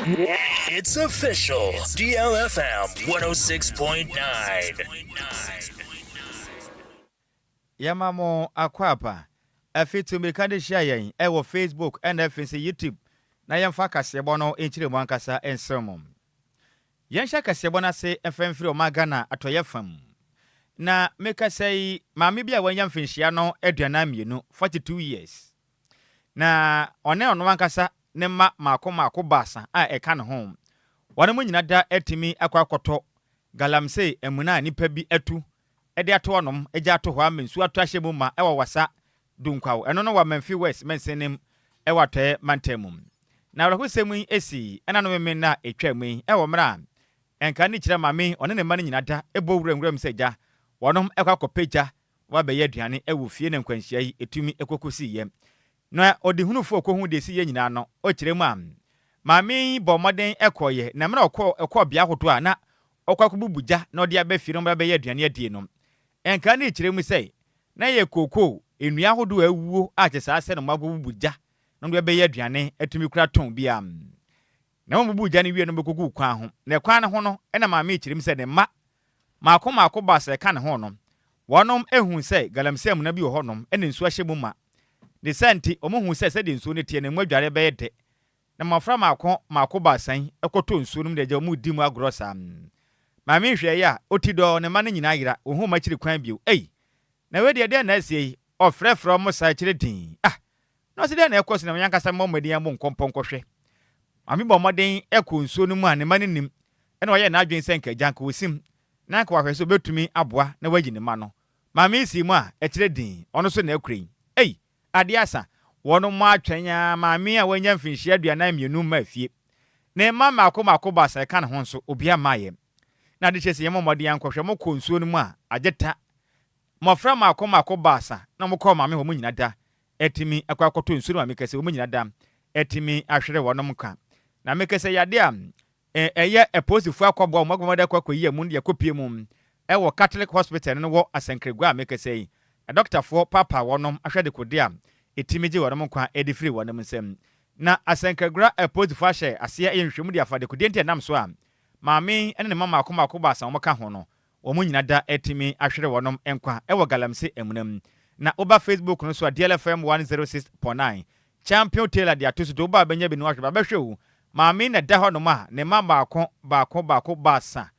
It's official. DLFM 106.9. Yɛma mo akwaaba. Afei tu mmirika de hyia yɛn ɛwɔ Facebook ɛna afei nso YouTube na yɛmfa kaseɛbɔ no nkyerɛ mu ankasa nsɛm mu. Yɛnhyɛ kaseɛbɔ no ase mfa mfiri ɔman Ghana atɔeɛ fam. Na mekasa yi, maame bi a wanya mfinhyia no 42, 42 years. Na ɔne ɔno ankasa ne mma mmaako mmaako baasa a ɛka ne ho. Wɔn mu nyina da atumi akɔ akɔtɔ galamsey amuna a nipa bi atu de ato hɔnom agya ato hɔ ama nsuo atɔ ahyɛ mu ma ɛwɔ Wasa Dunkwaw. Ɛno no wɔ Mamfi West mansin ɛwɔ Atɔeɛ mantam mu. Na awerɛhosɛm yi esi ɛna no meme na etwa mu yi ɛwɔ mmerɛ a ɛnka ne kyerɛ maame ɔne ne mma no nyina da ɛbɔ wura nwuram sɛ gya wɔnom ɛkɔ akɔpɛ gya wabɛyɛ aduane ɛwɔ fie na nkwanhyia yi ɛtumi ɛkɔkɔsiiɛ. Na ɔdehunufoɔ ɔkɔhu deɛ ɛsi yɛ nyinaa no, ɔkyerɛ mu a maame yi bɔ mmɔden ɛkɔɔyɛ na mmerɛ ɔkɔ ɛkɔɔ bea ahodoɔ a na ɔkɔ akɔbubu gya na ɔde aba fie no bɛyɛ aduane adie no, ɛnka ne kyerɛ mu sɛ na yɛ kookoo nnua ahodoɔ a awuo a kyɛ saa sɛ no moakɔbubu gya na ɔde bɛyɛ aduane atumi kura tɔn bi a na wɔn gya no wie no bɛkɔgu kwan ho. Na kwan no ho no, ɛna maame kyerɛ mu sɛ ne mma maako maako baasa ɛka ne ho no, wɔnom ehu sɛ galamsey amuna bi wɔ hɔnom ɛna nsuo ahyɛ mu ma ne sɛ nti wɔn hu sɛ sɛdeɛ nsuo no teɛ no mu adware bɛyɛ dɛ, na mmɔfra maako maako baasa yi ɛkɔtɔ nsuo no mu de agya wɔn di mu agorɔ saa. Maame nhwɛ yi a ɔti dɔɔ ne mma no nyinaa yera, ohun wɔn akyiri kwan bio. Ei, na wei deɛ, deɛ na asie yi? Ɔfrɛfrɛ wɔn saa akyire din ah na ɔsi deɛ na ɛkɔ so na wɔn ankasa mmɔ mmɔden mmɔ nkɔmpɔ nkɔhwɛ. Maame bɔ mmɔden ɛkɔ nsuo no mu a ne mma no nim, ɛna ɔyɛ n'adwene sɛ nka agya nka osim na nka wahwɛ sɛ obetumi aboa na wayi ne mma no. Maame yi si mu a ɛkyerɛ din ɔno nso na ɛkura yi. Ei, adeɛ asa, wɔn mo atwɛn a maame a wanya mfinhyia 42 mma fie ne mma mmaako mmaako baasa ɛka ne ho nso obiara mma yɛ. Na ade kyerɛ sɛ yɛn mmɔden ankɔhwɛ mo kɔ nsuo no mu a agye ta mmɔfra mmaako mmaako baasa na mo kɔɔ maame hɔ mo nyina da ɛtumi akɔ akɔtɔ nsuo no. Maame kɛse wɔn nyina da ɛtumi ahwere wɔn ka na mekɛsɛ yade a ɛyɛ apolisifoɔ akɔboa wɔn agbamada akɔ akɔyi ɛmu de akɔpie mu ɛwɔ Catholic Hospital no wɔ Asankragua a mekɛsɛ yi, adɔktafoɔ papa wɔnom ahwɛ de kode a ɛtumi gye wɔnom nkwa ɛde firi wɔnom nsam. Na Asankragua apolisifoɔ ahyɛ aseɛ ɛyɛ nhwehwɛmu de afa dekodeɛ nti ɛnam so a maame ne ne mma mmaako mmaako baasa wɔn ka ho no wɔn nyina da atumi ahwere wɔnom nkwa ɛwɔ galamsey amunam. Na woba Facebook no so a, DLFM 106.9, Champion Taylor de ato so to woba bɛnya bi no ahwɛ babɛhwɛ o. Maame na da hɔnom a ne mma baako baako baako baasa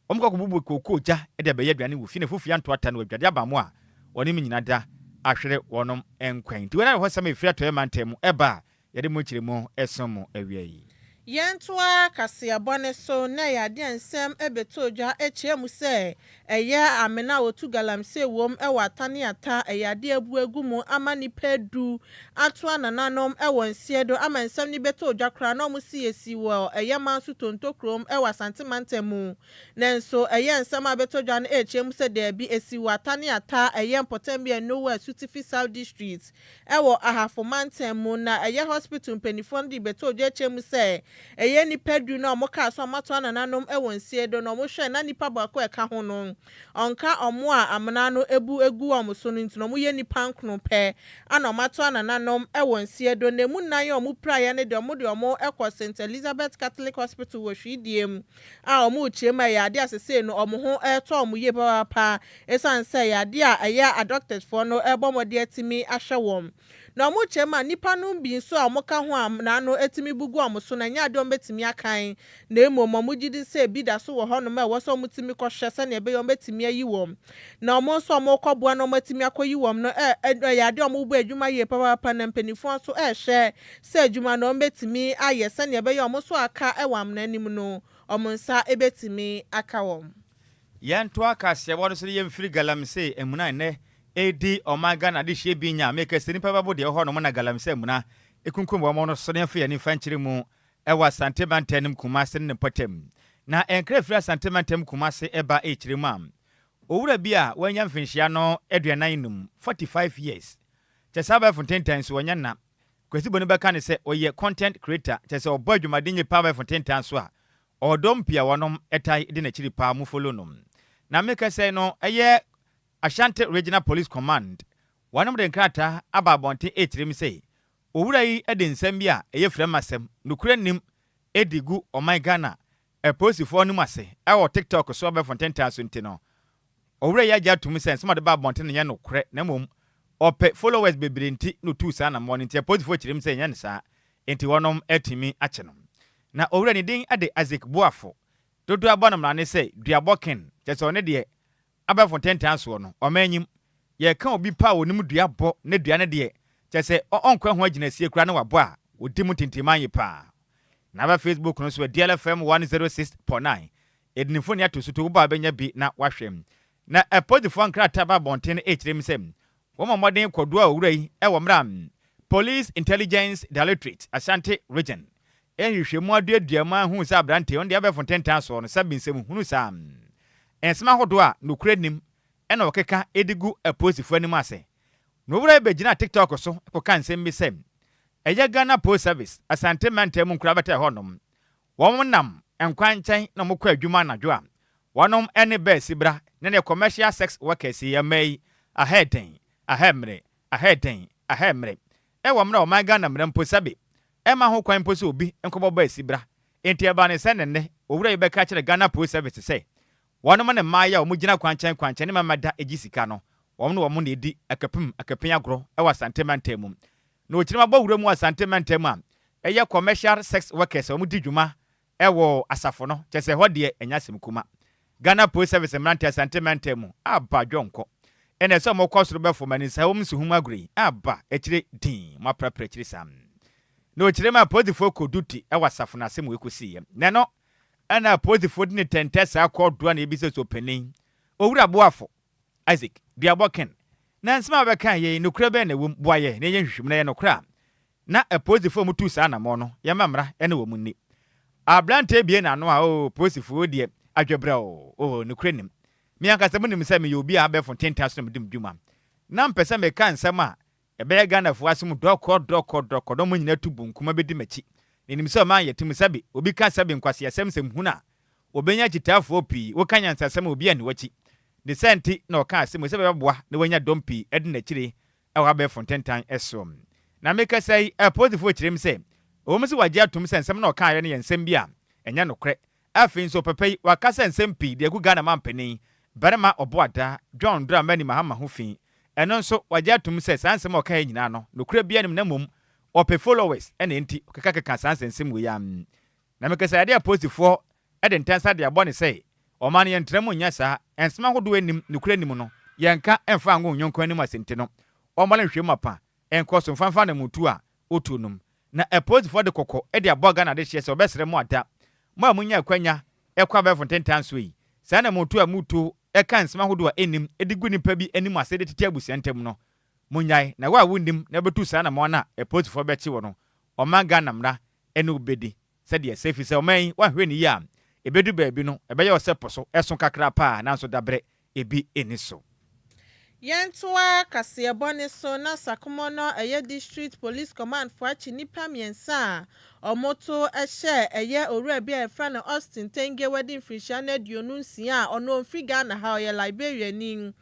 wɔn kɔ akɔbubu kookoo gya de abɛyɛ aduane wɔ fie na fufuo anto ata no adwade aba mu a wɔne mu nyina da ahwere wɔnom nkwan. Nti wɔn ahwɛ sɛm efiri Atɔeɛ mantam mu ɛba a yɛde mu kyerɛ mu ɛsom mu awia yi. Yɛntoa kaseɛbɔ ne so na ɛyɛ adeɛ nsɛm ɛbɛtɔ dwa akyerɛ mu sɛ ɛyɛ amena a wɔtu galamsey wom ɛwɔ Ata ne Ata, ɛyɛ adeɛ abu agu mu ama nipa 10 ato anananom ɛwɔ nseɛ do ama nsɛm no bɛtɔ dwa koraa na wɔn si esi wɔ ɛyɛ Manso Tonto kurom ɛwɔ Asante mantam mu. Nanso ɛyɛ nsɛm a bɛtɔ dwa no ɛkyerɛ mu sɛ dɛɛbi, esi wɔ Ata ne Ata, ɛyɛ mpɔtam bi ɛno wɔ Asutifi South District ɛwɔ Ahafo mantam mu. Na ɛyɛ hospital mpanimfoɔ no de bɛtɔ dwa akyerɛ mu sɛ ɛyɛ nipa 10 na ɔmo kaa so ɔmo ato anananom ɛwɔ nsie do na ɔmo hwɛ na nipa baako a ɛka ho no ɔnka ɔmo a amena no ebu egu ɔmo so no, nti na ɔmo yɛ nipa 9 pɛ ana ɔmo ato anananom ɛwɔ nsie do. Na emu nnan a ɔmo piraeɛ no deɛ, ɔmo de ɔmo ɛkɔ St Elizabeth Catholic Hospital wɔ Hwidie mu a ɔmo rekyerɛ mu a ɛyɛ adeɛ a sesei no ɔmo ho ɛretɔ ɔmo yie papaapa, ɛsiane sɛ ɛyɛ adeɛ a ɛyɛ adɔktafoɔ no ɛrebɔ mmɔden atumi ahwɛ wɔn. Na ɔmo kyerɛ mu a nipa no bi nso a ɔmo ka ho a n'ano etumi bugu ɔmo so na ɛnyɛ adeɛ ɔmo betumi akan, na emu ɔmo gyi di sɛ ebi da so wɔ hɔnom a ɛwɔ sɛ ɔmo tumi kɔhwɛ sɛnea ɛbɛyɛ ɔmo betumi ayi wɔn. Na ɔmo nso ɔmo kɔboa na ɔmo atumi akɔyi wɔn no, ɛ ɛyɛ adeɛ ɔmo bɔ adwuma yie papaapa, na mpanimfoɔ nso ɛrehwɛ sɛ adwuma no ɔmo betumi ayɛ sɛnea ɛbɛyɛ ɔmo nso aka ɛwɔ amena anim no ɔmo nsa ebetumi aka wɔn. Yɛnto akaseɛbɔ no so no, yɛmfiri galamsey amuna nnɛ ɛdi ɔman Ghana de hyɛ bi nya meka sɛ nnipa bɛbo deɛ ɛwɔ hɔ nom na galamsey amuna ɛkunkum wɔn no so ne yɛmfa yɛn nifa nkyerɛ mu ɛwɔ Asante mantam Kumase ne ne mpɔtam. Na ɛnkra firi Asante mantam Kumase ɛba ɛkyerɛ mu a owura bi a wanya mfinhyia no 45, 45 years, kyɛ saa abɛɛfo ntentan so wɔnyɛ na Kwasi Boni bɛka ne sɛ ɔyɛ content creator, kyɛ sɛ ɔbɔ adwumaden nye paa abɛɛfo ntentan so a ɔdɔm pii a wɔnom ɛtae de n'akyiri paa mu follow no. Na meka sɛ no ɛyɛ Ashanti Regional Police Command wɔnom de nkrataa aba abɔnten ɛkyerɛ mu sɛ owura yi de nsɛm bi a ɛyɛ firam asɛm nokorɛ nim. de gu ɔman Ghana apolisifoɔ anim ase wɔ TikTok so abɛɛfo ntentan so nti no, owura yi agye atom sɛ nsɛm a ɔde ba abɔnten no nyɛ nokorɛ na mmom ɔpɛ followers bebree nti na otuu saa anammɔn no nti apolisifoɔ kyerɛ mu sɛ ɛnyɛ no saa nti wɔnom atumi akye no. Na owura ne din de Isaac Boafo. Dodoɔ abɔ no mmara ne sɛ Duabɔ Ken, kyerɛ sɛ ɔno deɛ abɛɛfo ntentan soɔ no ɔman anyim yɛka obi pa a ɔnim dua bɔ ne dua no deɛ kyerɛ sɛ ɔnkɔ ho agyinasie koraa na wabɔ a ɔdi mu ntintiman ye paa. Na aba Facebook no so ɛ DLFM 106.9 Edinfo ne ato so to wobɔ a bɛnya bi na wahwɛ. Na apolisifoɔ nkrataa ba abɔnten no ɛrekyerɛ mu sɛ wɔmmɔ mmɔden kɔdoa owura yi wɔ mmerɛ a Police Intelligence Directorate Ashanti Region nhwehwɛmu aduadua mu ahuu sɛ aberanteɛ ɔno deɛ abɛɛfo ntentan soɔ no sɛbe nsɛm hunu saa nsɛm ahodoɔ a nokorɛ nnim na ɔkeka de gu apolisifoɔ anim ase. Na owura yi bɛgyinaa TikTok so kɔkaa nsɛm bi sɛ ɛyɛ Ghana Post Service Asante mantam mu nkorabata ɛhɔ nom. Wɔn nam nkwan nkyɛn na wɔkɔ adwuma anadwo a wɔnom ne bɛɛ sibra ne ne commercial sex workers yi mmaa yi ahɛ den, ahɛ mmere, ahɛ den, ahɛ mmere. Ɛwɔ mmerɛ a ɔman Ghana mmara mpo sɛbe ɛmma ho kwan mpo sɛ obi nkɔbɔ bɛɛ sibra. Enti ɛbaa ne sɛ ne nnɛ owura yi bɛka akyerɛ Ghana Post Service sɛ wɔnom ne mmaa yi a wɔgyina kwankyɛn kwankyɛn ne mmarima da gye sika no wɔn ne wɔn na ɛdi akapem akapem agorɔ wɔ Asante mantam mu. Na ɔkyerɛm abɔ wura mu wɔ Asante mantam a ɛyɛ commercial sex workers a wɔdi dwuma wɔ asafo no, kyerɛ sɛ ɛhɔ deɛ ɛnyɛ asɛm kuma. Ghana Post Service mmerante Asante mantam mu aba dwɔnkɔ ɛna ɛsɛ wɔkɔ soro bɛfo ma ne nsa wɔm nsuhum agorɔ yi aba akyire dinn moaprapra akyiri saa. Na ɔkyerɛm a apolisifoɔ kɔ duty wɔ asafo no asɛm wei kɔsiiɛ. Na ɛno ɛna apolisifoɔ di ne tɛntɛ saa kɔɔ doa na ɛbisa sɛ ɔpanin Owura Boafo Isaac Duabɔ Ken, na nsɛm a wobɛka yɛ yi, nokorɛ bɛn na ɛwom? Boa yɛ na yɛnyɛ nhwehwɛmu na ɛyɛ nokorɛ a na apolisifoɔ a wɔtuu saa anammɔn no, yɛmma mmara ne wɔn nni. Aberanteɛ bue n'ano a, Oo, polisifoɔ wo deɛ, adwebrɛ oo, oo, nokorɛ nnim. Me ankasa monim sɛ meyɛ obi a abɛɛfo ntentan so na medi me dwuma. Na mpɛ sɛ meka nsɛm a ɛbɛyɛ Ghanafoɔ asom dɔkɔ dɔkɔ dɔkɔ na wɔn nyinaa tu bonkum abɛdi m'akyi. Na nim sɛ ɔman yɛ te mu sɛbe obi ka sɛbe nkwaseasɛm sɛm hunu a, wɔbɛnya akyitaafoɔ pii, woka nyansasɛm a obi anni w'akyi. Ne saa nti na ɔkaa asɛm yi sɛ ɛbɛboa na wanya dɔm pii adi n'akyiri wɔ abɛɛfo ntentan so. Na mekasa yi, apolisifoɔ kyerɛ mu sɛ, ɛwom sɛ wɔagye atom sɛ nsɛm no a ɔkaeɛ no yɛ nsɛm bi a ɛnyɛ nokorɛ. Afei nso ɔpapa yi, wakasa nsɛm pii de agu Ghana mampanin, Barima Ɔboadaa, John Dramani Mahama ho fi. Ɛno nso, wagye atom sɛ saa nsɛm a ɔkaeɛ nyinaa no, nokorɛ biara nnim na mmom ɔpɛ followers na enti ɔkekakeka saa nsɛnsɛm wei ara. Na mekasa yi, adeɛ a apolisifoɔ de ntɛnsa de abɔ ne sɛ ɔman no yɛntra mu nyɛ saa, nsɛm ahodoɔ a ɛnnim nokorɛ nnim no, yɛnka mfa ngo nyɔnko anim ase nti no, wɔmmɔ no nhwɛmu mapa nkɔ so mfa mfa anamutuo a ɔtuo nom. Na apolisifoɔ de kɔkɔ de abɔ Ghana adehyeɛ sɛ wɔbɛsrɛ mo ada, mo a monya akwanya kɔ abɛɛfo ntentan soɔ yi, saa anamutuo a motuo ka nsɛm ahodoɔ a ɛnnim de gu nnipa bi anim ase de tete abusua ntam no, monnyae, na wo a wonnim na wobɛtu saa anamɔn no a apolisifoɔ bɛkye wo no, ɔman Ghana mmara ne wo bɛdi. Sɛdeɛ ɛsɛ, ɛfiri sɛ ɔman yi, woanhwɛ no yie a, ɛbɛdu baabi no, ɛbɛyɛ wo sɛ po so, ɛso kakra paa, nanso dabrɛ ebi nni so. Yɛntoa kaseɛbɔ no so na Sakumono ɛyɛ District Police Command foɔ akye nnipa mmiɛnsa a wɔto hyɛɛ ɛyɛ owura bi a yɛfrɛ no Austin Tenge wadi mfirihyia no 26 a ɔno ɔmfiri Ghana ha, ɔyɛ Liberiani.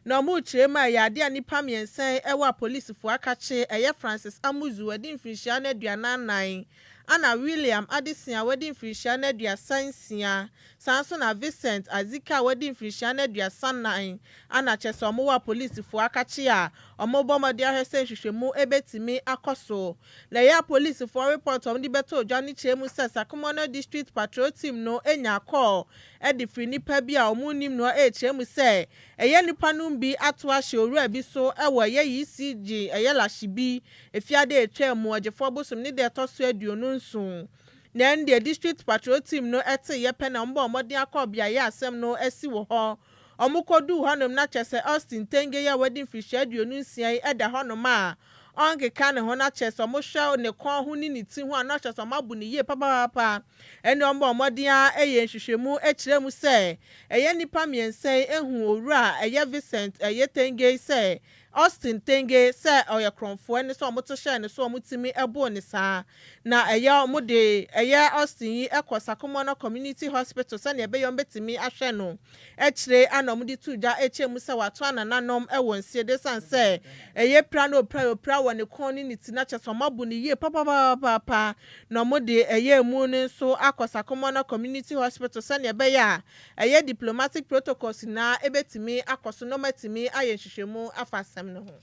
Na wɔrekyerɛ mu a ɛyɛ adeɛ a nnipa mmiɛnsa yi ɛwɔ apolisifoɔ akakye ɛyɛ Francis Amuzu wadi mfirihyia no 44 Ana William Adesina a wadi mfirihyia no 36, saa nso na Vincent Azika a wadi mfirihyia no 34, ana kyerɛ sɛ wɔwɔ apolisifoɔ akakye a wɔrebɔ mmɔden ahwɛ sɛ nhwehwɛmu bɛtumi akɔ so. Na ɛyɛ apolisifoɔ report a wɔde bɛtoo dwa no kyerɛ mu sɛ Sakumono District Patrol Team no nyaa call de firi nnipa bi a wɔnnim no rekyerɛ mu sɛ ɛyɛ nnipa nom bi ato ahyɛ owura bi so wɔ ɛyɛ ECG ɛyɛ Lashibi Efiada a etwaam mu, Ɔgyefoɔ bosom ne da ɛtɔ so 27. Na ɛndeɛ District Patrol Team no teeɛ pɛ na wɔbɔɔ mmɔden akɔɔ beaeɛ a asɛm no asi wɔ hɔ. Wɔkɔduu hɔnom na kyerɛ sɛ Austin Tenge yi a wadi mfirihyia 26 yi da hɔnom a ɔnkeka ne ho na kyerɛ sɛ wɔhwɛ ne kɔn ho ne ne ti ho a na kyerɛ sɛ wɔabo no yie papaapa. Ɛnde wɔbɔɔ mmɔden ara yɛɛ nhwehwɛmu kyerɛɛ mu sɛ ɛyɛ nnipa mmiɛnsa yi huu owura a ɛyɛ Vincent ɛyɛ Tenge yi sɛ. Austin Tenge sɛ ɔyɛ korɔmfoɔ ne sɛ ɔmo to hyɛɛ ne so, ɔmo tumi ɛbɔɔ ne saa na ɛyɛ ɔmo de ɛyɛ Austin yi ɛkɔ Sakumono Community Hospital sɛnea ɛbɛyɛ ɔmo bɛtumi ahwɛ no akyire. Ana ɔmo de to dwa akyɛ mu sɛ wato anananom ɛwɔ nsie de san sɛ ɛyɛ pira na opira wɔ ne kɔn ne ne ti, na kyɛ sɛ ɔmo abo ne yie papapapaapa, na ɔmo de ɛyɛ emu no nso akɔ Sakumono Community Hospital sɛnea ɛbɛyɛ a ɛyɛ diplomatic protocols nyinaa ɛbɛtumi akɔ so na ɔmo atumi ayɛ nhwehwɛmu afa asɛm no ho.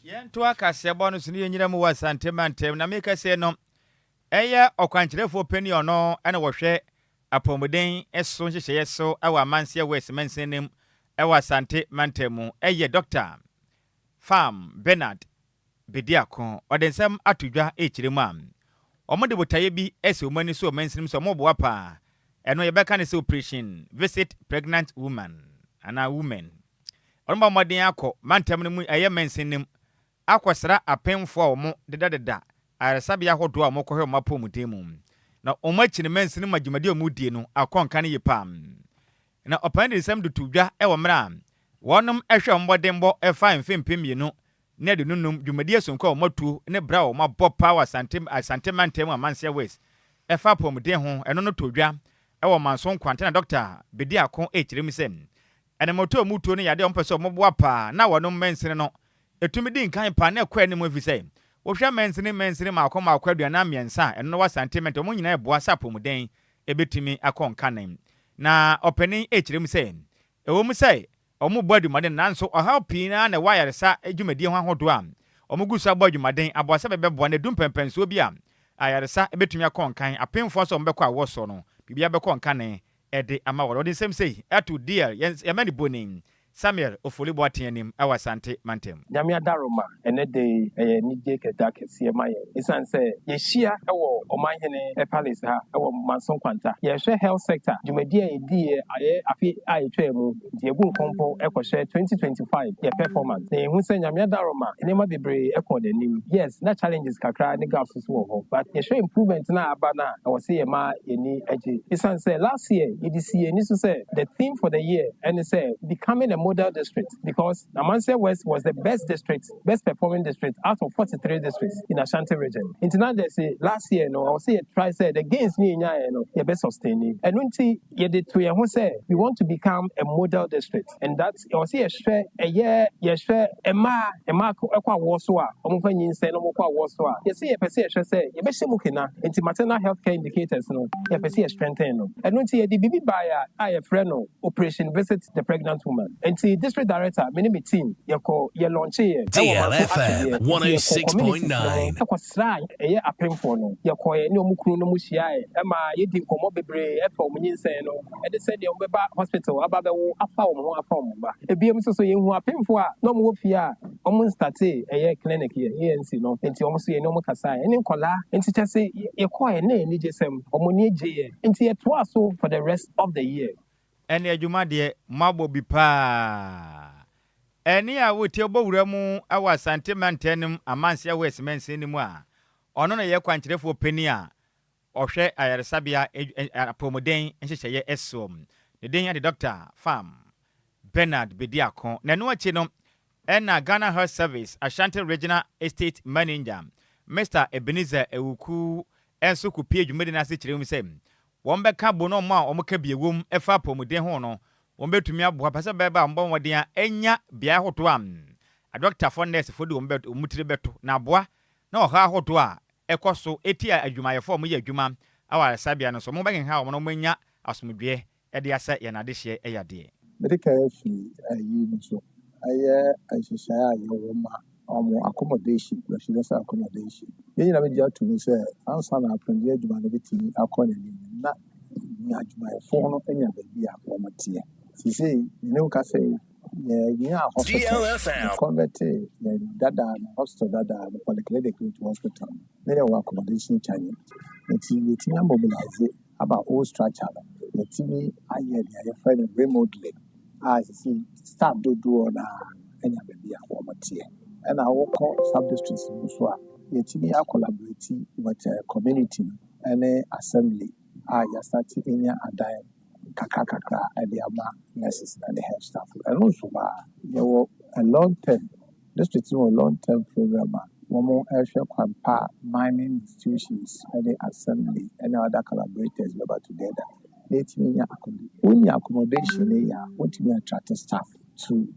Yɛnto akaseɛbɔ no so ne yɛnyina mu wɔ Asante mantam. Na meka sɛ no ɛyɛ ɔkwankyerɛfoɔ pani, ɔno ɛna wɔhwɛ apɔmuden so nhyehyɛeɛ so ɛwɔ Amanseɛ West mansin no mu ɛwɔ Asante mantam mu, ɛyɛ Dr Farm Bernard Bediako. Ɔde nsɛm ato dwa ɛkyerɛ mu a ɔmode botaeɛ bi ɛsɛ wɔn ani so wɔ mansin mu sɛ ɔmoboa paa. Ɛno yɛbɛka ne sɛ Operation Visit Pregnant Woman anaa Women. Ɔno bɔ mmɔden akɔ mantam no mu, ɛyɛ mansin no mu, akɔsra apemfoɔ a wɔn dedadeda ayaresabea ahodoɔ a wɔkɔhwɛ wɔn apɔmuden mu, na wɔn akyi no mansin mu dwumadi a wɔn die no akɔ nka no yie paa. Na ɔpanin de nsɛm de to dwa wɔ mmerɛ a wɔnom hwɛ wɔn mmɔdenbɔ ɛfa mfe 2025 dwumadi asonko a wɔn atuo ne bra a wɔn abɔ paa wɔ Asante mantam mu, Amanseɛ West, ɛfa apɔmuden ho. Ɛno no to dwa ɛwɔ Manso Nkwanta. Na Dɔkta Bediako ɛkyerɛ mu sɛ ɛnamɔto a wɔn tuo no yadeɛ a wɔn pɛ sɛ wɔboa paa na wɔnom mansini no ɛtumi di nkan paa na ɛkɔ anim, ɛfiri sɛ wohwɛ mansini maako maako 43 a ɛno no wɔ Asante mantam, wɔn nyinaa ɛboa sɛ apɔmuden ɛbɛtumi akɔ nkanen. Na ɔpanin ɛkyerɛ mu sɛ ɛwɔ mu sɛ ɔmo bɔ adwumaden, nanso ɔhaw pii naa na ɛwɔ ayaresa dwumadie ho ahodoɔ a ɔmo gu so abɔ adwumaden aboa sɛ bɛbɛboa na edu mpɛmpɛnsoɔ bi a ayaresa ɛbɛtumi akɔ nkan, apemfoɔ nso a ɔmo bɛkɔ awɔ soɔ no, biribiara bɛkɔ nkane ɛde ama wɔn. Ɔde nsɛm sei ɛto DL yɛmɛ ne boni Samuel Ofoli Boateng anim ɛwɔ Asante mantam. Nyame adaroma, ɛnɛ de ɛyɛ anigye kɛda kɛseɛ ma yɛn, ɛsiane sɛ yɛhyia ɛwɔ Ɔmanhene Palace ha ɛwɔ Manso Nkwanta. Yɛhwɛ health sector dwumadi a yɛdiiɛ ayɛ afe a yɛtwaa mu, nti yɛbu nkɔmpɔ ɛkɔhyɛ 2025 yɛ performance, na yɛhu sɛ Nyame adaroma, nneɛma bebree ɛkɔ n'anim. Yes, na challenges kakra ne gaps nso wɔ hɔ, but yɛhwɛ improvement na aba no a, ɛwɔ sɛ yɛma yɛni agye, ɛsiane sɛ last year yɛde si yɛni so sɛ the theme for the year ɛne sɛ becoming a model district, because Amansie West was the best district, best performing district out of 43 districts in Ashanti Region. Nti na de last year no, I was say try sɛ the gains ni yɛnyaeɛ no yɛbɛ sustain. Ɛno nti yɛde to yɛn ho sɛ we want to become a model district, and that's ɛwɔ sɛ yɛhwɛ ɛyɛ yɛhwɛ mmaa ɛkɔ awoɔ so a wɔn fa nyinsɛn na wɔn kɔ awoɔ so a, yɛsɛ yɛpɛ sɛ yɛhwɛ sɛ yɛbɛhyɛ mu kena. Nti maternal health care indicators no, yɛpɛ sɛ yɛ strengthen no. Ɛno nti yɛde biribi baeɛ a yɛfrɛ no Operation Visit the Pregnant Woman. Nti district director, me ne me team, yɛkɔ yɛ launch yɛ. DLFM 106.9. Ɛkɔsra ɛyɛ apemfoɔ no, yɛkɔɛ ne ɔmo kunu no mu hyiaeɛ, ɛma yɛdi nkɔmmɔ bebree ɛfa ɔmo nyinsɛn no ɛde sɛdeɛ ɔmo bɛba hospital aba bɛwo afa wɔn ho afa wɔn ba. Ebiem nso so, yɛhu apemfoɔ a na ɔmo wɔ fie a ɔmo nstart ɛyɛ clinic yɛ ANC no, nti ɔmo so yɛ ne ɔmo kasa ɛne nkɔlaa. Nti kyɛ sɛ yɛkɔɛ ne anigye sɛm, ɔmo ni gye yɛ, nti yɛtoa so for the rest of the year. Ɛne adwuma deɛ moabɔ bi paa. Ɛne a wotie bɔ wura mu ɛwɔ Asante mantam no mu, Amanseɛ West mansin no mu a ɔno na yɛ kwankyerɛfoɔ panin a ɔhwɛ ayaresabea apɔmuden nhyehyɛeɛ ɛsoɔ, ne din de Dr Farm Bernard Bediako. Na ɛno akyi no ɛna Ghana Health Service Ashanti Regional Estate Manager, Mr Ebenezer Ewuku, ɛnso kɔpie dwumadi no ase kyerɛ mu sɛ wɔn bɛka bo no ɔmo a wɔn ka bie wom ɛfa apɔmuden ho no, wɔn bɛtumi aboa pɛ sɛ bɛrɛ a wɔn bɔ mmɔden a ɛnya beaeɛ ahodoɔ a adɔktafoɔ, nɛɛsefoɔ de wɔn bɛ wɔn tiri bɛto na aboa na ɔhaw ahodoɔ a ɛkɔ so eti adwumayɛfoɔ a wɔyɛ adwuma awɔ ayaresabea no so, wɔn bɛkenka wɔn na wɔn anya asomdwoeɛ ɛde asɛ yɛn adehyeɛ ɛyɛ adeɛ. Mede ka afiri ayi no so, ɛyɛ nhyehyɛeɛ a yɛwɔ ma ɔmo accommodation, residential accommodation. Yɛn nyinaa bɛgye ato mu sɛ ansa na apɔmuden adwuma no bɛtumi akɔ n'anim no, na nya adwumayɛfoɔ no anya baabi a wɔn teɛ. Sisei mene wo kasa yi, yɛnya hospital. DLFM. Convert yɛn dadaa no, hospital dadaa no, polyclinic into hospital na yɛwɔ accommodation challenge, nti yɛtumi amobilize aba old structure no, yɛtumi ayɛ nea yɛfrɛ no remodeling a sisi staff dodoɔ na anya baabi a wɔn teɛ. Ɛna wokɔ sub districts no so a, yɛtumi acollaborate with community no ɛne assembly a yɛastart anya adan kakra kakra ɛde ama nurses na ne health staff. Ɛno nso baa yɛwɔ a long term, district no wɔ long term program a wɔrehwɛ kwan pa a mining institutions ne assembly ne other collaborators bɛba together na yɛatumi anya accommodation. Wonya accommodation no yɛ a, wotumi attract staff to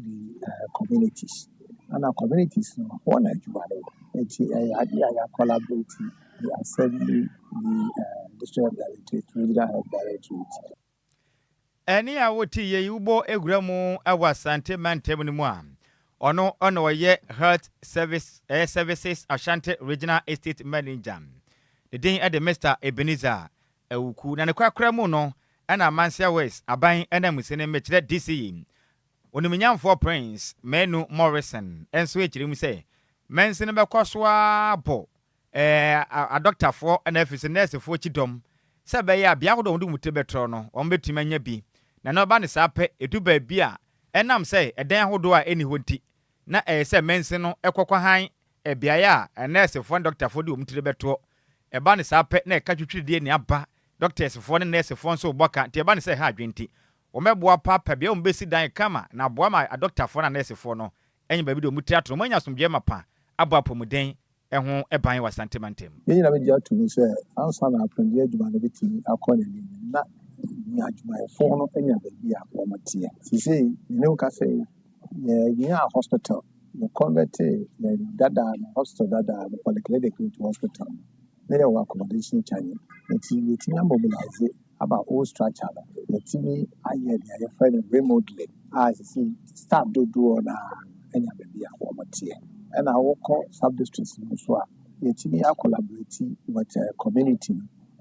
the communities. Ɛna communities no, hɔ na adwuma no wɔ. Nti ɛyɛ adeɛ a yɛ collaborate the assembly, the district health directorate, regional health directorate. Ɛnne a wote yɛ yi wobɔ awura mu wɔ Asante mantam no mu a, ɔno na ɔyɛ Health Service ɛyɛ Services Ashanti Regional Estate Manager. Ne din de Mister Ebenezer Awuku. Na ne korakora mu no ɛna Amansia West aban ananmusini mekyerɛ DCE Onimnyamfoɔ Prince Manu Morrison nso kyerɛ mu sɛ mansin no bɛkɔ so ara abɔ adɔktafoɔ na afei nso nɛɛsefoɔ kyidɔm sɛ ɛbɛyɛ a bea ahodoɔ a wɔde wɔn tiri bɛtrɛw no wɔbɛtumi anya bi. Na na ɛba no saa pɛ, ɛdu baabi a ɛnam sɛ ɛdan ahodoɔ a ɛnni hɔ nti, na ɛyɛ sɛ mansin no kɔ kɔhan beaeɛ a nɛɛsefoɔ ne dɔktafoɔ de wɔn tiri bɛtoɔ. Ɛba no saa pɛ na ɛka twitwiridie ne aba, dɔktɛsfoɔ ne nɛɛsefoɔ nso rebɔ ka, nti ɛba no sɛ ɛha adwene nti, wɔbɛboa paapa bea a wɔbɛsi dan kama na aboa ma adɔktafoɔ ne anɛɛsefoɔ no anya baabi de wɔn tiri ato na wɔanya asomdwoeɛ mapa abɔ apɔmuden ho ban wɔ Asante mantam. Yɛn nyinaa bɛgye atom sɛ ansa na apɔmuden adwuma no bɛtumi akɔ n'anim no, na yɛn adwumayɛfoɔ no anya baabi a wɔteɛ. Seesei me ne wo kasa yi, yɛnyaa hospital, yɛ convertee yɛn dada no, hospital dada no, polyclinic into hospital no, na yɛwɔ accommodation challenge. Nti yɛtumi amobilise aba old structure no, yɛatumi ayɛ nea yɛfrɛ no remodeling a seesei staff dodoɔ no ara anya baabi a wɔteɛ. Ɛna wokɔ sub districts no nso a, yɛtumi acollaborate with community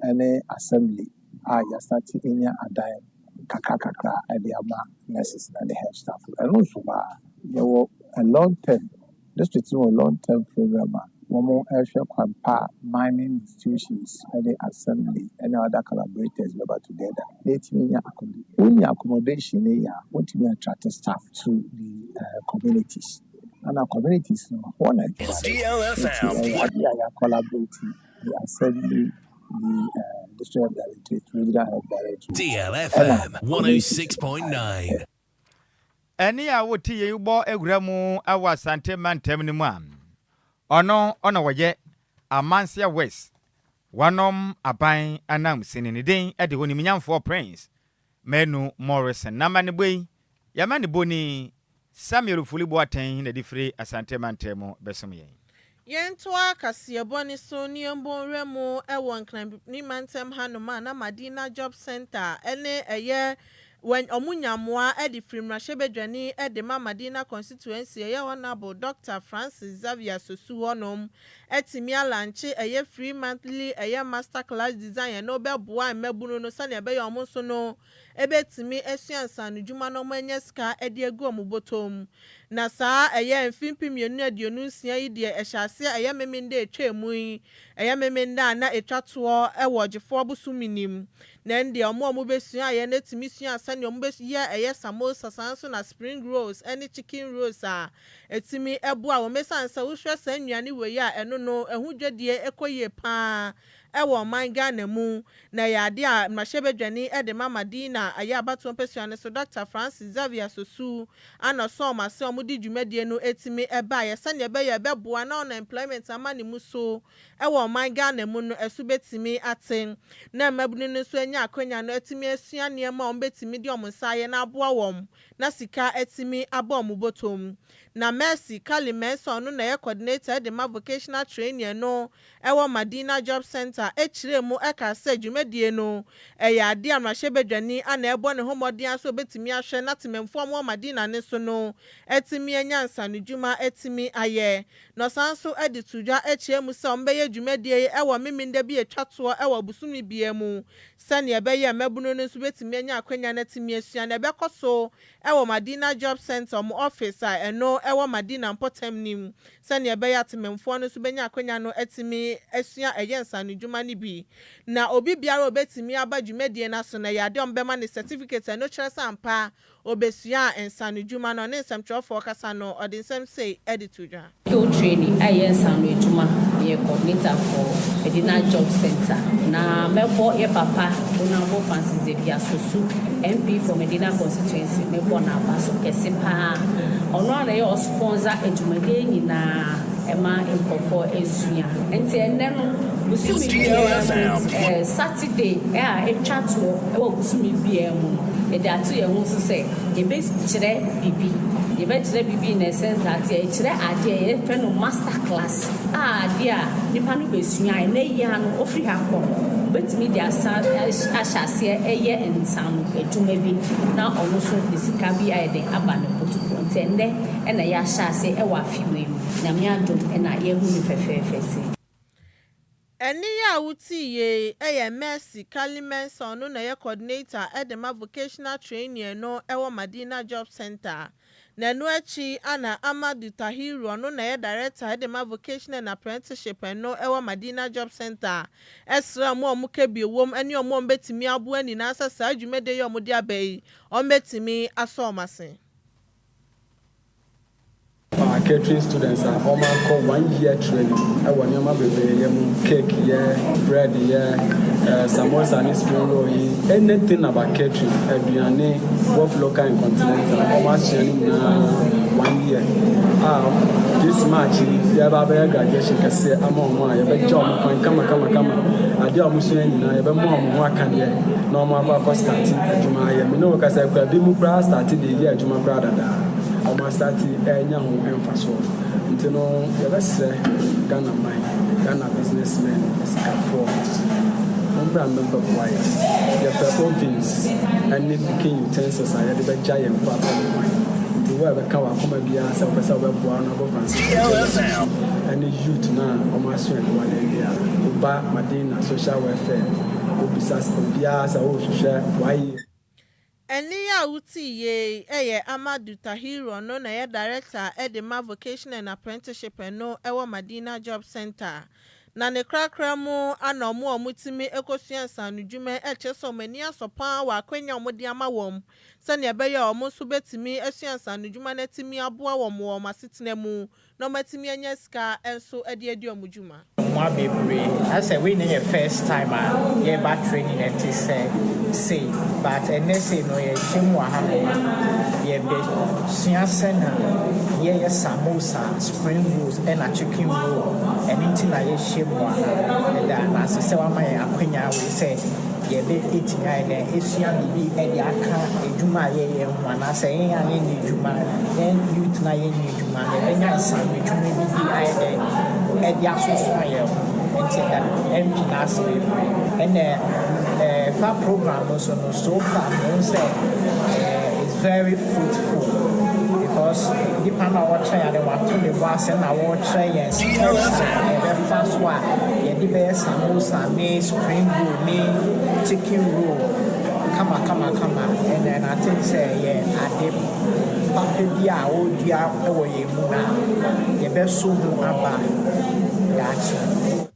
no ne assembly a yɛastarte anya adan kakra kakra de ama nurses no ne health staff no. Ɛno nso a yɛwɔ a long term, district no wɔ long term program a wɔrehwɛ kwan pa a mining institutions ne assembly ne other collaborators bɛba together na yɛatumi anya accommodation. Wonya accommodation no yɛ a, wotumi attract staff to the communities. Ɛna communities no, hɔ na adwuma no wɔ. Nti ɛyɛ adeɛ a yɛ collaborate the assembly, the district health directorate, regional health directorate, ɛna DLFM communities no. 106.9. Ɛnne a wote yei bɔ awura mu wɔ Asante mantam no mu a, ɔno na ɔyɛ Amansia West wɔnom aban ananmusini. Ne din de Onimnyamfoɔ Prince Manu Morrison. N'amanebɔ yi, yɛamanebɔni Samuel Ofori Boateng na ɛde firi Asante mantam mu bɛsom yɛn. Yɛntoa kaseɛbɔ no so na yɛmbɔ nwura mu wɔ Nkran mantam hanom a na Madina Job Centre ne ɛyɛ wɔn nya mmoa de firi mmarahyɛbadwani de ma Madina Constituency ɛyɛ Honourable Doctor Francis Xavier Sosu hɔnom atumi alaunche ɛyɛ free monthly ɛyɛ master class design ɛno bɛboa mmabunu no sɛnea ɛbɛyɛ ɔmo nso no ɛbɛtumi asua nsaanodwuma na ɔmo anya sika de agu ɔmo bɔtɔ mu. Na saa ɛyɛ mfe 2026 yi deɛ, ɛhyɛ aseɛ ɛyɛ Memenda etwa mu yi, ɛyɛ Memenda a na etwa toɔ ɛwɔ Ɔgyefoɔ bosome nim. Na ɛn deɛ, ɔmo a ɔmo bɛsua ayɛ no atumi sua sɛnea ɔmo bɛyɛ ɛyɛ samosa, saa nso na spring rolls ɛne chicken rolls a ɛtumi ɛboa wɔn, ɛsiane sɛ wohwɛ saa nnuane wei a, ɛno no ɛho dwadie ɛkɔ yie paa ɛwɔ ɔman Ghana mu. Na ɛyɛ adeɛ a mmarahyɛbadwani de ma Madina ɛyɛ abatoɔ mpasua no so, Dr Francis Xavier Sosu, ana ɔsɔn ɔmo ase a ɔmo de dwumadie no etumi ɛbaeɛ sɛnea ɛbɛyɛ ɛbɛboa na unemployment ama ne mu so ɛwɔ ɔman Ghana mu no ɛso bɛtumi ate, na mmabunu no nso anya akonnwa no atumi asua nneɛma a wɔn bɛtumi de wɔn nsa ayɛ na aboa wɔn na sika atumi abɔ wɔn bɔtɔm. Na Mercy Kali Mensah, ɔno na ɛyɛ coordinator de ma vocational training no ɛwɔ Madina Job Center, ekyirɛ mu ɛka sɛ dwumadie no ɛyɛ adeɛ a mmarahyɛbadwani ana ɛbɔ ne ho mmɔden aso obetumi ahwɛ na temamfoɔ mo wɔ Madina ne so no ɛtumi anya nsanodwuma ɛtumi ayɛ. Na ɔsan nso ɛde to dwa akyerɛ mu sɛ ɔmo bɛyɛ dwumadie yi ɛwɔ Memenda bi atwa toɔ ɛwɔ bosome bia mu sɛnea ɛbɛyɛ mmabunu no nso bɛtumi anya akonnwa no atumi asua. Na ɛbɛkɔ so ɛwɔ Madina Job Center ɔmo office a ɛno ɛwɔ Madina mpɔtam nim, sɛnea ɛbɛyɛ atemamfoɔ no nso bɛnya akonnwa no atumi asua ɛyɛ nsanodwuma no bi. Na obi biara a obetumi aba dwumadie no so na ɛyɛ adeɛ a ɔmo ne certificate, ɛno kyerɛ sɛ ampa obesua nsanodwuma no. Ɔne nsɛmtwerɛfoɔ kasa no, ɔde nsɛm sei ɛde to dwa. Skill training a ɛyɛ nsano adwuma, yɛ coordinator for Medina Job Center. Na mɛbɔ yɛ papa Honourable Francis Xavier Sosu, MP for Medina Constituency, mɛbɔ n'aba so kɛse paa. Ɔno ara na ɛyɛ ɔsponsor adwumadie nyinaa ɛma nkurɔfoɔ ɛsua. Nti ɛnnɛ no bosome biara mu eh, Saturday a ɛtwa toɔ ɛwɔ bosome biara mu no, yɛde ato yɛn ho so sɛ yɛbɛkyerɛ biribi. Yɛbɛkyerɛ biribi in a sense that yɛkyerɛ adeɛ a yɛfrɛ no master class a adeɛ a nipa no bɛsua a ɛnɛ yi ara no ɔfiri ha kɔ no, ɔbɛtumi de asan ahyɛ aseɛ ɛyɛ nsaano adwuma bi na ɔno nso de sika bi ayɛ den aba ne kotokuo. Nti ɛnnɛ ɛna yɛahyɛ aseɛ ɛwɔ afe wei mu. Nyame adom ɛna yɛahu no fɛfɛɛfɛ sei. Ɛnne yi a wotii yei yɛ Mercy Kali Mensah, ɔno na ɛyɛ coordinator de ma vocational training no wɔ Madina Job Centre. Na ɛno akyi ana Amadu Tahiru, ɔno na ɛyɛ director de ma vocational and apprenticeship no wɔ Madina Job Centre. Ɛsrɛ wɔn a wɔka bi wom ne wɔn a wɔbɛtumi aboa nyinaa sɛ saa dwumadie yi a wɔde aba yi, wɔbɛtumi asɔ wɔn ase. Our catering students a wɔakɔ one year training wɔ nneɛma bebree yɛ mu, cake yɛ, bread yɛ, samosa ne spring roll yi, anything about catering, aduane, both local and continental, wɔasua ne nyinaa one year a this March yi yɛba abɛyɛ graduation kɛseɛ ama wɔn a yɛbɛgya wɔn kwan kama kama kama. Adeɛ a wɔsua nyinaa yɛbɛma wɔn ho akadeɛ na wɔn akɔ start adwuma ayɛ. Me ne wo kasa kura bi mu koraa start de yɛ adwuma koraa dadaa. Wɔn astart ɛrenya ho mfasoɔ. Nti no yɛbɛsrɛ Ghana man, Ghana businessmen, asikafoɔ, mommra mmɛbɛboa yɛn. Yɛpɛ ovens ne cooking utensils a yɛde bɛgya yɛn nkurɔfoɔ no kwan. Nti wo a ɛbɛka w'akoma biara sɛ wopɛ sɛ wobɛboa Honourable Francis Kojo ne youth no a wɔn aso adwuma no awie a, woba Madina Social Welfare, wobisa obiara sɛ wohwehwɛ YEA. Ɛnne yi a wotee yei yɛ Amadu Tahiru, ɔno na ɛyɛ Director de ma Vocational and Apprenticeship no wɔ Madina Job Centre. Na ne korakora mu ana wɔn a wɔtumi kɔsua nsaanodwuma yi kyerɛ sɛ wɔn ani asɔ pa ara wɔ akwanya a wɔde ama wɔn sɛnea ɛbɛyɛ a wɔn nso bɛtumi asua nsaanodwuma no atumi aboa wɔn wɔ wɔn asetena mu na wɔatumi anya sika nso de adi wɔn dwuma. Mmoa bebree. Asɛ wei ne yɛ first time a yɛreba training ɛte sɛ sei, but ɛnnɛ sei no yɛahyia mu wɔ hanom a yɛbɛsua sɛnea yɛyɛ samosa, spring rolls ɛna chicken roll. Ɛno nti na yɛahyia mu wɔ ha. Yɛda no ase sɛ wama yɛn akwanya wei sɛ yɛbɛtumi ayɛ dɛn asua biribi de aka adwuma a yɛyɛ ho, anaasɛ yɛn a yɛnyɛ adwuma, yɛn youth na yɛnyɛ adwuma no, yɛbɛnya nsaano adwuma bi de ayɛ dɛn ɛde asosɔ yɛn ho. Nti ɛda MP n'ase bebree. Ɛna ɛfa program no so no, so far mehu sɛ it's very fruitful because nipa no a wɔkyerɛ yɛn ade, wato ne bo ase na wɔrekyerɛ yɛn steps a yɛbɛfa so a yɛde bɛyɛ samosa ne spring roll ne chicken roll kama kama kama. And then I think sɛ yɛ ade papa bi a wɔredua wɔ yɛn mu na yɛbɛso ho aba daakye.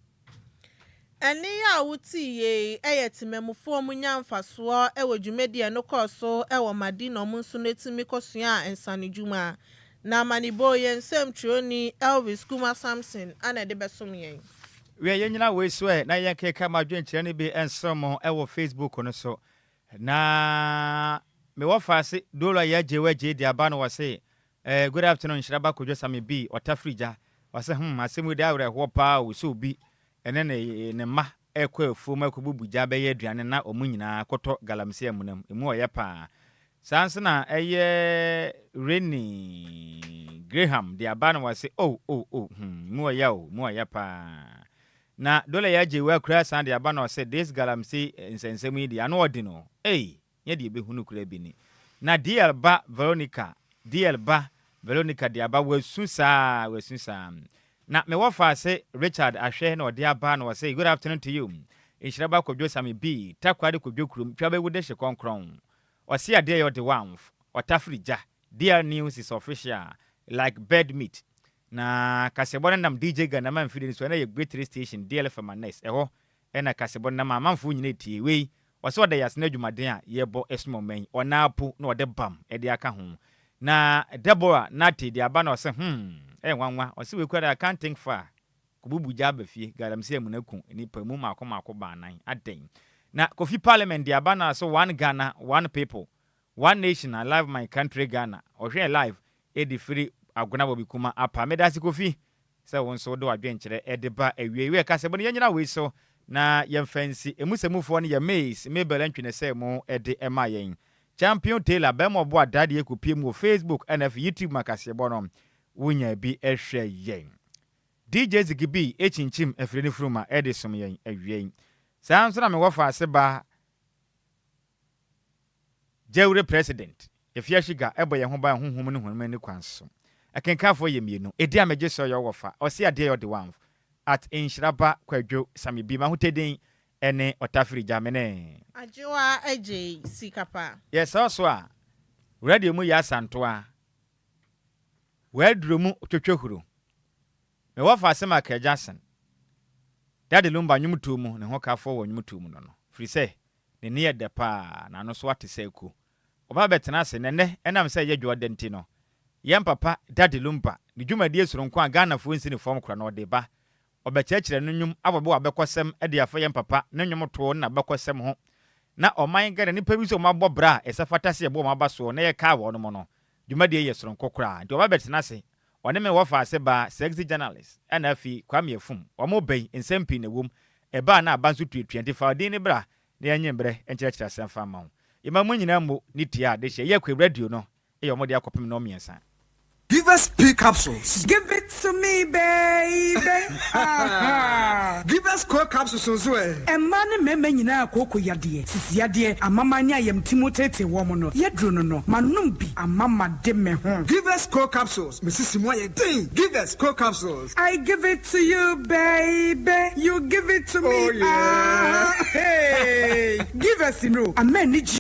Ɛnne yi a wotee yei yɛ temamufoɔ mu nya mfasoɔ wɔ dwumadie no kɔɔ so wɔ Madina, ɔmo nso no etumi kɔsua nsanodwuma. Na amanibɔ yɛn nsɛmtwerɛni Elvis Kuma Samson ana ɛde bɛsom yɛn. Wie yɛnyina wei so ɛ na yɛnkeka ma adwenkyerɛ no bi nsɛm mo ɛwɔ Facebook no so. Na mewɔ faase dolo a yɛagye wagye de aba no wɔ se "Good afternoon, Nhyiraba Kodwo Same bi ɔtafiri gya." Wɔsɛ asɛm yi de awerɛhoɔ paa o, sɛ obi ɛne ne mma ɛkɔ afuom akɔbubu gya bɛyɛ aduane na ɔmo nyinaa kɔtɔ galamsey amunam emu ɔyɛ paa. Saa nso na ɛyɛ Reni Graham de aba no wɔ se oh, mu ɔyɛ o, mu ɔyɛ paa. Na dole yɛ agye wɔ akura san de aba na ɔsɛ this galamsey nsɛnsɛm yi de ano ɔde no ei, nyɛ deɛ ɛbɛhunu kura bi ni. Na DL ba Veronica, DL ba Veronica de aba, wasu saa, wasu saa. Na mewɔ faase Richard ahwɛ na ɔde aba na ɔsɛ, "Good afternoon to you, Nhyiraba Kwadwo Same bi Takoradi Kwadwo kurom twa bɛwu de hye kɔnkrɔn." Ɔse adeɛ yɛ ɔde wamf ɔtafiri gya. DR News is official like bird meat. Na kasɛbɔ no nam DJ Ghana mfidie no so, ɛna yɛ Great 3 station DLFM Anes ɛhɔ ɛna kasɛbɔ no nam amanfoɔ nyina tie wei. Ɔsɛ ɔda yɛase no adwumaden a yɛbɔ ɛsom ɔman yi ɔna po na ɔde bam ɛde aka ho. Na Deborah Nate de aba na ɔsɛ ɛyɛ nwanwa. Ɔsɛ wei kura, I can't think far. Kɔbubu gya aba fie, galamsey amuna ku nipa mu maako maako 4 adɛn? Na Kofi Parliament de aba na so, "One Ghana, one people, one nation. I love my country Ghana." Ɔhwɛ live. de firi Agona Bɔbikuma apa. Meda ase Kofi sɛ wo nso wode w'adwenkyerɛ de ba awiei. Wei ɛka sɛ bɔne yɛnyina wei so na yɛmfa nsi. Emu sɛmufoɔ no yɛ Mace Mabel Antwi ne sɛ mo de ma yɛn. Champion Taylor bɛrima ɔbo adadeɛ kɔpie mu wɔ Facebook ɛna afei YouTube ma kaseɛbɔ no wonya bi hwɛ yɛn. DJ Ziggy B kyinkyim afiri ne funuma de som yɛn awiei. Saa nso na me wɔfa ba Jewre President, Efiahyiga bɔ yɛn ho ban honhom ne honam ani kwan so. Akenkanfoɔ yɛ mmienu. Ɛdi a megye sɛ ɔyɛ ɔwɔfa. Ɔse adeɛ yɛ ɔde wanf. At Nhyira Ba Kwadwo Same Bi. M'ahotɛdin ne Ɔtafiri Gyamene. Agyewa Agyei Sikapa. Yɛsɛw so a, radio mu yɛ asantoa. W'aduro mu twotwo huro. Me wɔfa ase Michael Jackson. Daddy Lumba nnwomtoɔ mu ne ho kafoɔ wɔ nnwomtoɔ mu no no. Firi sɛ, ne nne yɛ dɛ paa, n'ano nso ate sɛ aku. Ɔba bɛtena ase, na ɛnnɛ, ɛnam sɛ ɛyɛ dwoɔda nti no, yɛn papa Daddy Lumba, ne dwumadie soronko a Ghanafoɔ nsi no fam kora no, ɔde ba. Ɔbɛkyerɛkyerɛ no nnwom abɔbɔ abɛkɔsɛm de afa yɛn papa ne nnwomtoɔ ne n'abakɔsɛm ho. Na ɔman Ghana nnipa bi nso a wɔabɔ bra a ɛsɛ fata sɛ yɛbɔ wɔn aba soɔ na yɛkaa wɔnom no, dwumadie yi yɛ soronko koraa. Nti ɔba bɛtena ase, ɔne me wɔfa ase baa Sexy Journalist ɛna afei Kwame Afum. Wɔn ba yi, nsɛm pii na ɛwom. Ɛbaa na aba nso tuatua nti fa wo din no bra na yɛnye mbrɛ nkyerɛkyerɛ asɛm fa mma wo. Yɛma mo nyinaa mmo ne tie a dehyeɛ yɛ kɔ radio no yɛ wɔn de akɔpem nnɔnmiɛnsa. Give us P capsules. Give it to me baby aha. Give us Co capsules nso ɛ. Mmaa ne mmarima nyinaa kooko yadeɛ, sisi yadeɛ, amaman ne ayamti mu teetee wɔn no, yɛduro no no, manom bi ama made me ho. Give us Co capsules, me sisi mu ayɛ den. Give us Co capsules. I give it to you baby, you give it to me Oh yeah. ah hey. Give us no, ama anigyeɛ.